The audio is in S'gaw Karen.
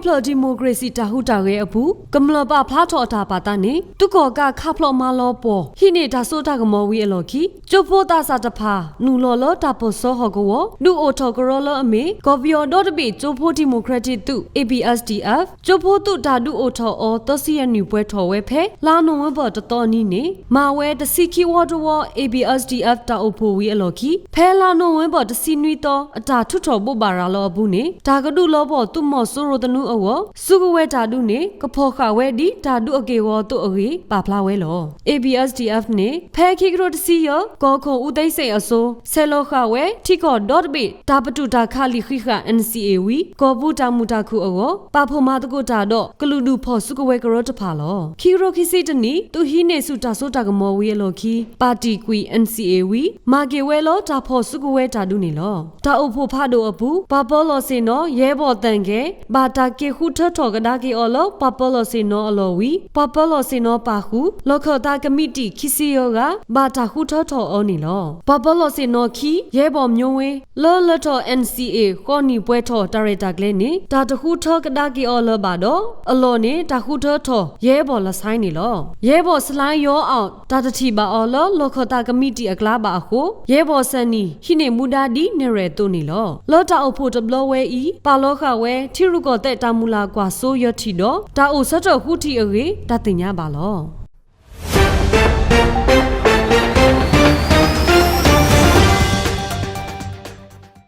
ဖျၢၣ်ဒံၣ်မိၣ်ခြ့ၣ်စံၣ်တၢ်ဟူးတၢ်ဂဲၤအပူၤ ကမျၢၢ်ပာ်ဖျါထီၣ်အတၢ်ပာ်သးန့ၣ် သုးကီၣ်ကးခးဖျိးမၤလီၤပှီၢ် ဟံးန့ၢ်တၢ်စိတၢ်ကမီၤဝံၤအလီၢ်ခံ ကၠိဖိသးစၢ်တဖၣ် နုာ်လီၤလၢတၢ်ပၢၢ်ဆၢဟီၣ်ကဝီၤ ဒုးအိၣ်ထီၣ်ကရၢလၢအမ့ၢ် ကီၢ်ပယီၤဒီတဘ့ၣ်ကၠိဖိဒံၣ်မိၣ်ခြ့ၣ်ထံးသုး A B S D F ကၠိဖိသုးတၢ်ဒုးအိၣ်ထီၣ်အီၤ သၢဆံယဲၢ်နံၣ်ပှဲၤထီၣ်ဝဲဖဲ လါနိၣ်ဝ့ဘၢၣ်တသီအနံၤန့ၣ် မၤဝဲတဆံခံဝီတဝီ A B S D F တၢ်အိၣ်ဖှိၣ်ဝံၤအလီၢ်ခံ ဖဲလါနိၣ်ဝ့ဘၢၣ်တဆံနွံသီ အတၢ်ထုးထီၣ်ဘိးဘၣ်ရၤလီၤအပူၤန့ၣ် တၢ်ကဒုးလီၤပှီၢ်သုးမီၤစိရိၤသနူအဂီၢ် စုကဝဲၤတၢ်ဒုးန့ၣ် ကဖီၣ်ဃာ်ဝဲဒ်တၢ်ဒုးအက့ၢ်အဂီၤအသိးအဂ့ၢ် ပာ်ဖျါဝဲလီၤ. A B S D F န့ၣ် ဖဲခံကထိတဆံယဲၢ် ကီၢ်ခိၣ် ဦးသိန်းစိန် အစိၤ ဆဲးလီၤဃာ်ဝဲ ထံကီၢ်ဒီတဘ့ၣ် တၢ်ပတုာ်တၢ်ခးလံာ်ဃံးဃာ် N C A ဝံၤ ကီၢ်ပူၤတၢ်မုာ်တၢ်ခုၣ်အဂီၢ် ပာ်ဖှိၣ်မၤသကိးတၢ်ဒီး ကလုာ်ဒူၣ်ဖီၣ်စုကဝဲၤကရၢတဖၣ်လီၤ. ခံကထိခံဆံတနံၣ် သုးဟံးန့ၢ်ဆူၣ်တၢ်စိတၢ်ကမီၤဝံၤအလီၢ်ခံ ပၣ်တံၣ်ကွံာ် N C A ဝံၤ မၤက့ၤဝဲလၢတၢ်ဖီၣ်စုကဝဲၤတၢ်ဒုးန့ၣ်လီၤ. တၢ်အိၣ်ဖှိၣ်ဖးဒိၣ်အပူၤ ပှၤပၢလီၢ်ဆ့ၣ်နီၤ ယဲၢ်ဘီၣ်သၣ်ကဲ ဘၣ်တၢ်က့ၤဃုထၢထီၣ်ကဒါက့ၤအီၤလၢ ပှၤပၢလီၢ်ဆ့ၣ်နီၤအလီၢ်ဝံၤ ပှၤပၢလီၢ်ဆ့ၣ်နီၤပာ်ဃုာ် လီၢ်ခၢၣ်သးကမံးတံာ်ခံဆံယဲၢ်ဂၤ ဘၣ်တၢ်ဃုထၢထီၣ်အီၤန့ၣ်လီၤ. ပှၤပၢလီၢ်ဆ့ၣ်နီၤခံ ယဲၢ်ဘီၣ်မျိုးဝင်း လၢလၢထီၣ် N C A ဃိးနံၣ်ပှဲၤထီၣ်တၢ်ရဲၣ်တၢ်ကျဲၤန့ၣ် တၢ်တဃုထၢကဒါက့ၤအီၤလၢၤဘၣ်ဒီး အလီၢ်န့ၣ် တၢ်ဃုထၢထီၣ် ယဲၢ်ဘီၣ်လၢ်ဆဲန့ၣ်လီၤ. ယဲၢ်ဘီၣ် ဆလါယီအီၣ် တၢ်တထံၣ်ဘၣ်အီၤလၢ လီၢ်ခၢၣ်သးကမံးတံာ်အကျါဘၣ်အဃိ ယဲၢ်ဘီၣ်ဆၣ်နံၣ် ဟံးန့ၢ်မူဒါဒ်နဲၣ်ရွဲၣ်အသိးန့ၣ်လီၤ. လၢတၢ်အိၣ်ဖှိၣ်တဘျီဝဲအံၤ ပာ်လီၤဃာ်ဝဲ ထံရူၢ်ကီၢ်သဲးတၢ်မုၢ်လၢ်ကွၢ်စိယဲၢ်ထံၣ်ဒီး တၢ်အိၣ်ဆၢထၢၣ်ဃုထံၣ်အဂ့ၢ် တၢ်သ့ၣ်ညါဘၣ်လီၤ.